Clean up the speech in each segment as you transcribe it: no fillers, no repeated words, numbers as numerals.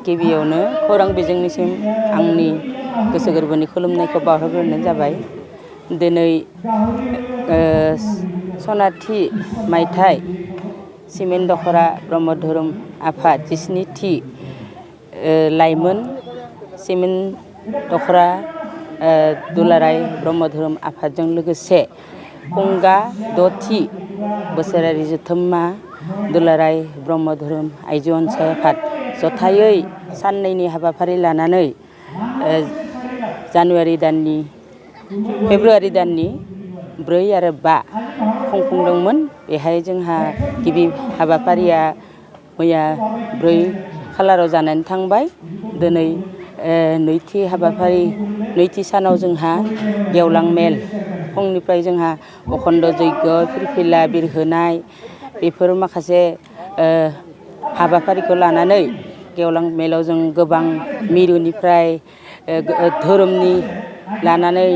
गिबियावनो खौरां बिजोंनिसिम आंनि गोसो गोरबोनि खुलुमनायखौ बावहरग्रोनाय जाबाय। दिनै सनाथि मायथाइ सिमेन्ट दख'रा ब्रह्म धोरोम आफाद 17थि लाइमोन सिमेन्ट दख'रा दुलाराय ब्रह्म धोरोम आफादजों लोगोसे खुंगा 6थि बोसोरारि जथुम्मा दुलाराय ब्रह्म धोरोम आइजो अनसाय आफाद जथायै साननैनि हाबाफारि लानानै फेब्रुवारि दाननि 4 आरो 5 खुंफुंदोंमोन। बेहाय जोंहा गिबि हाबाफारिया मैया 4 खालाराव जानानै थांबाय। दिनै नैथि सानाव जोंहा गेवलां मेल फुंनिफ्राय जोंहा अखन्द जय्ग फिरफिला बिरहोनाय बेफोर माखासे हाबाफारिखौ लानानै गेवलां मेलाव जों गोबां मिरुनिफ्राय धोरोमनि लानानै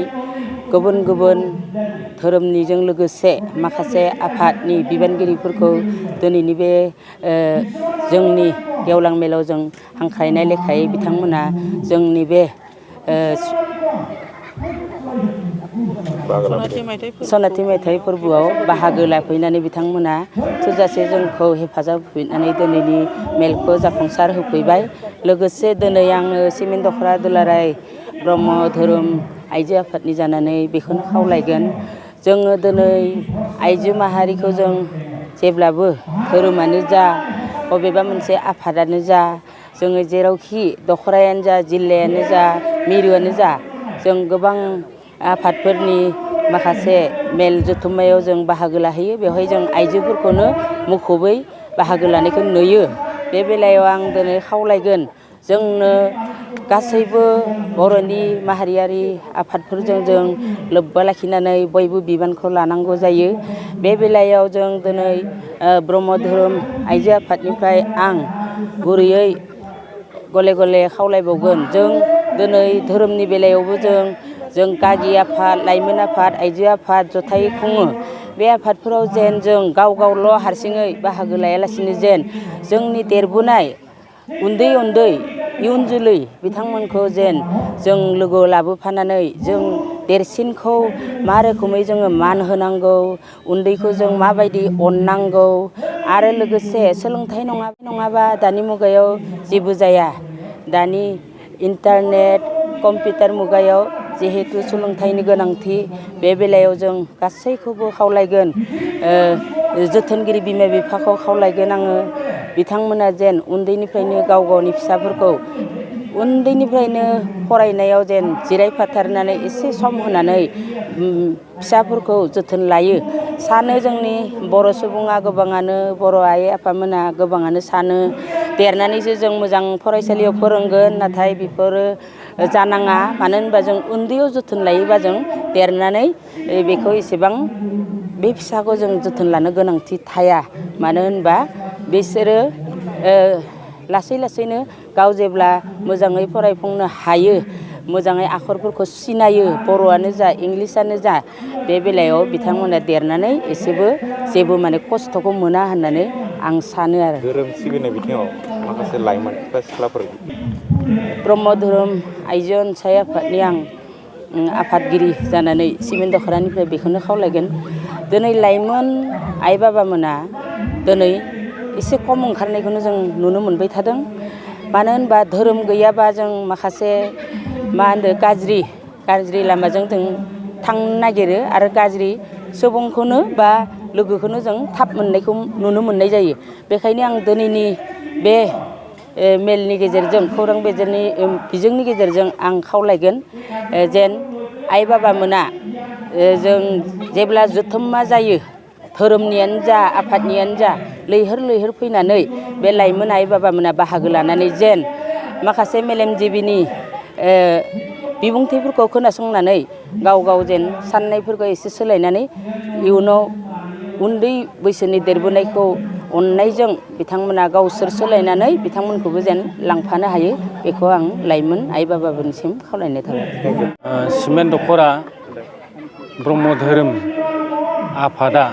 गुबुन गुबुन धोरोमनिजों लोगोसे माखासे आफादनि बिबानगिरिफोरखौ दिनैनि बे जोंनि गेवलां मेलाव जों हांख्रायनाय लेखायै बिथांमोना जोंनि बे सनाथि मायथाइ फोरबोआव बाहागो लाफैनानै बिथांमोना थोजासे जोंखौ हेफाजाब होफैनानै दिनैनि मेलखौ जाफुंसार होफैबाय। लोगोसे दिनै आङो सिमेन्ट दख'रा दुलाराय ब्रह्म धोरोम आइजो आफादनि जानानै बेखौनो खावलायगोन। जोङो दिनै आइजो माहारिखौ जों जेब्लाबो धोरोमानो जा बबेबा मोनसे आफादानो जा जोङो जेरावखि दख'रायानो जा जिल्लायानो जा मिरुआनो जा जों गोबां आफादफोरनि माखासे मेल जथुम्मायाव जों बाहागो लाहैयो। बेवहाय जों आइजोफोरखौनो मुखुबै बाहागो लानायखौ नुयो। बे बेलायाव आं दिनै खावलायगोन जोंनो गासैबो बर'नि माहारियारि आफादफोरजों जों लोब्बा लाखिनानै बयबो बिबानखौ लानांगौ जायो। बे बेलायाव जों दिनै ब्रह्म धोरोम आइजो आफादनिफ्राय आं गुरैयै गले गले खावलायबावगोन। जों दिनै धोरोमनि बेलायावबो जों गागि आफाद लाइमोन आफाद आइजो आफाद जथायै खुङो। बे आफादफोराव जेन जों गाव गावल' हारसिङै बाहागो लायालासिनो जेन जोंनि देरबोनाय उन्दै इयुन जोलै बिथांमोनखौ जेन जों लोगोआव लाबोफानानै जों देरसिनखौ मा रोखोमै जोङो मान होनांगौ, उन्दैखौ जों माबायदि अननांगौ आरो लोगोसे सोलोंथाइ नङाबा दानि मुगायाव जेबो जाया। दानि इन्टारनेट कम्पिउटार मुगायाव जिहेथु सोलोंथाइनि गोनांथि बे बेलायाव जों गासैखौबो खावलायगोन। जोथोनगिरि बिमा बिफाखौ खावलायगोन आङो बिथांमोना जेन उन्दैनिफ्रायनो गाव गावनि फिसाफोरखौ उन्दैनिफ्रायनो फरायनायाव जेन जिरायफाथारनानै एसे सम होनानै फिसाफोरखौ जोथोन लायो। सानो जोंनि बर' सुबुङा गोबाङानो बर' आइ आफामोना गोबाङानो सानो देरनानैसो जों मोजां फरायसालियाव फोरोंगोन। नाथाय बेफोरो जानाङा। मानो होनबा जों उन्दैयाव जोथोन लायोबा जों देरनानै बेखौ एसेबां बे फिसाखौ जों जोथोन लानो गोनांथि थाया। मानो होनबा बिसोरो लासै लासैनो गाव जेब्ला मोजाङै फरायफुंनो हायो, मोजाङै आखरफोरखौ सिनायो, बर'आनो जा इंलिसानो जा बे बेलायाव बिथांमोना देरनानै जेबो माने खस्थ'खौ मोना होननानै आं सानो आरो। धोरोम सिबिनाय बिथिङाव माखासे लाइमोन बा सिख्लाफोर ब्रह्म धोरोम आइजो अनसाय आफादनि आं आफादगिरि जानानै सिमेन्ट दख'रानिफ्राय बेखौनो खावलायगोन। दिनै लाइमोन आइ बाबामोना दिनै एसे खम ओंखारनायखौनो जों नुनो मोनबाय थादों। मानो होनबा धोरोम गैयाबा जों माखासे गाज्रि लामाजों जों थांनो नागिरो आरो गाज्रि सुबुंखौनो बा लोगोखौनो जों थाब मोननायखौ नुनो मोननाय जायो। बेखायनो आं दिनैनि बे मेलनि गेजेरजों खौरां बिजोंनि गेजेरजों आं खावलायगोन जेन आइ बाबामोना जों जेब्ला जथुम्मा जायो धोरोमनियानो जा आफादनियानो जा लैहोर फैनानै बे लाइमोन आइ बाबामोना बाहागो लानानै जेन माखासे मेलेमजिबिनि बिबुंथिफोरखौ खोनासंनानै गाव जेन साननायफोरखौ एसे सोलायनानै इयुनाव उन्दै बैसोनि देरबोनायखौ अननायजों बिथांमोना गावसोर सोलायनानै बिथांमोनखौबो जेन लांफानो हायो। बेखौ आं लाइमोन आइ बाबानिसिम खावलायनाय थाबाय। सिमेन्ट दख'रा ब्रह्म धोरोम आफादा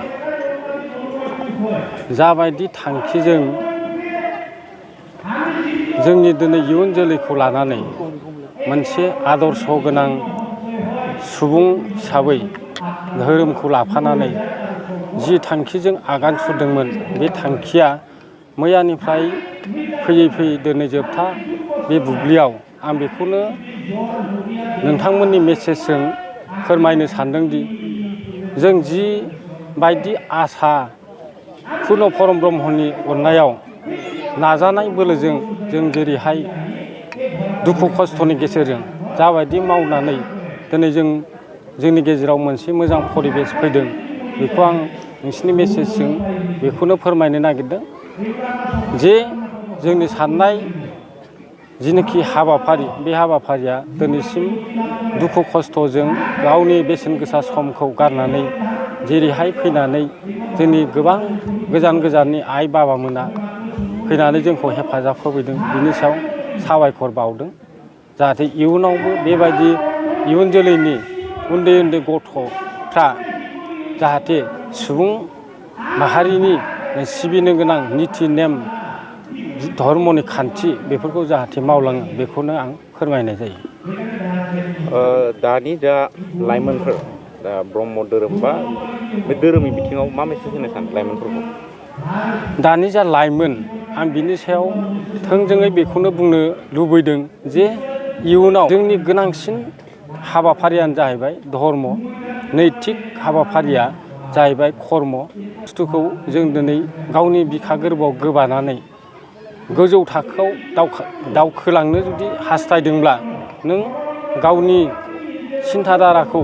जाबायदि थांखिजों जोंनि दिनै इयुन जोलैखौ लानानै मोनसे आदर्श गोनां सुबुं हिसाबै धोरोमखौ लाफानानै जि थांखिजों आगान सुरदोंमोन बे थांखिया मैयानिफ्राय फैयै फैयै दिनै जोबथा बे बुब्लियाव आं बेखौनो नोंथांमोननि मेसेजजों फोरमायनो सानदोंदि जों जि बायदि आसा पुर्न परम ब्रह्मनि अननायाव नाजानाय बोलोजों जों जेरैहाय दुखु खस्थ'नि गेजेरजों जाबायदि मावनानै दिनै जोंनि गेजेराव मोनसे मोजां परिबेस फैदों बेखौ आं नोंसिनि मेसेजजों बेखौनो फोरमायनो नागिरदों जे जोंनि साननाय जिनोखि हाबाफारि बे हाबाफारिया दिनैसिम दुखु खस्थ'जों गावनि बेसेन गोसा समखौ गारनानै जेरैहाय फैनानै जोंनि गोबां गोजान गोजाननि आइ बाबामोना फैनानै जोंखौ हेफाजाब होफैदों बिनि सायाव साबायखर बावदों जाहाथे इयुनावबो बेबायदि इयुन जोलैनि उन्दै उन्दै गथ'फ्रा जाहाथे सुबुं माहारिनि सिबिनो गोनां निति नेम धर्मनि खान्थि बेफोरखौ जाहाथे मावलाङो बेखौनो आं फोरमायनाय जायो। दानि जा लाइमोनफोर दा ब्रह्म धोरोम बा बे धोरोमनि बिथिङाव मा मेसेज होनो सानो लाइमोनफोरखौ? दानि जा लाइमोन आं बिनि सायाव थोंजोङै बेखौनो बुंनो लुबैदों जे इयुनाव जोंनि गोनांसिन हाबाफारियानो जाहैबाय धर्म, नैतिक हाबाफारिया जाहैबाय कर्म। बुस्थुखौ जों दिनै गावनि बिखा गोरबोआव गोबानानै गोजौ थाखोआव दावखोलांनो जुदि हास्थायदोंब्ला नों गावनि सिन्थाधाराखौ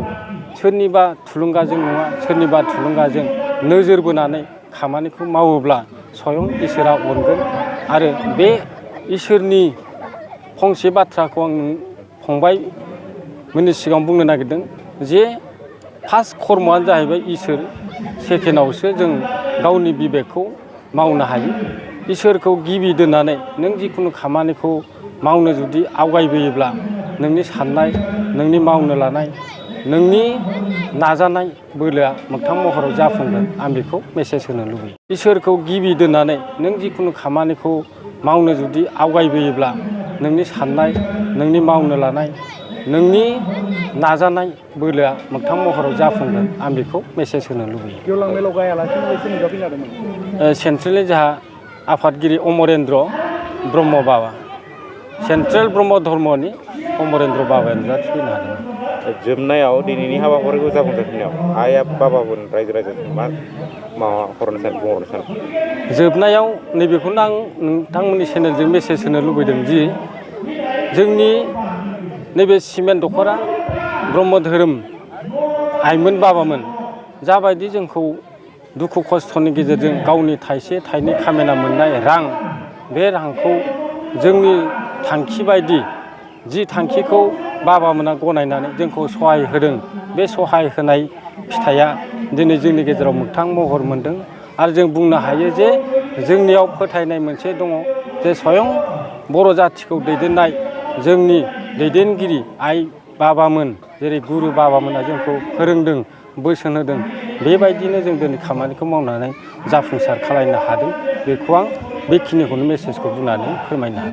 सोरनिबा थुलुंगाजों नङा सोरनिबा थुलुंगाजों नोजोर बोनानै खामानिखौ मावोब्ला स्वयं इसोरा अनगोन आरो बे इसोरनि फंसे बाथ्राखौ आं फंबायमोननि सिगाङाव बुंनो नागिरदों जे फार्स्ट कर्मआनो जाहैबाय इसोर, सेकेन्डआवसो जों गावनि बिबेकखौ मावनो हायो। इसोरखौ गिबि दोननानै नों जिखुनु खामानिखौ मावनो जुदि आवगायबोयोब्ला नोंनि साननाय, नोंनि मावनो लानाय, नोंनि नाजानाय बोलोआ मोगथां महराव जाफुंगोन आं बेखौ मेसेज होनो लुबैयो। इसोरखौ गिबि दोननानै नों जिखुनु खामानिखौ मावनो जुदि आवगायबोयोब्ला नोंनि साननाय, नोंनि मावनो लानाय, नोंनि नाजानाय बोलोआ मोगथां महराव जाफुंगोन आं बेखौ मेसेज होनो लुबैयो। गेवलां मेलाव गायालासिनो सेन्ट्रेलनि जोंहा आफादगिरि अमरेन्द्र ब्रह्म बाबा, सेन्ट्रेल ब्रह्म धर्मनि अमरेन्द्र बाबायानो फैनो हादोंमोन। जोबनायाव दिनैनि हाबाफारिखौ जाफुंसारनायाव आइ बाबामोन रायजो राजाजों मा हरनो सानो बुंहरनो सानो? जोबनायाव नैबेखौनो आं नोंथांमोननि चेनेलजों मेसेज होनो लुबैदों जि जोंनि नैबे सिमेन्ट दख'रा ब्रह्म धोरोम आइमोन बाबामोन जाबायदि जोंखौ दुखु खस्थ'नि गेजेरजों गावनि थाइसे थाइनै खामायना मोननाय रां, बे रांखौ जोंनि थांखि बायदि जि थांखिखौ बाबामोना गनायनानै जोंखौ सहाय होदों बे सहाय होनाय फिथाइया दिनै जोंनि गेजेराव मोगथां महर मोनदों आरो जों बुंनो हायो जे जोंनियाव फोथायनाय मोनसे दङ जे स्वयं बर' जाथिखौ दैदेननाय जोंनि दैदेनगिरि आइ बाबामोन जेरै गुरु बाबामोना जोंखौ फोरोंदों, बोसोन होदों बेबायदिनो जों दिनै खामानिखौ मावनानै जाफुंसार खालामनो हादों। बेखौ आं बेखिनिखौनो मेसेजखौ बुंनानै फोरमायनो हादों।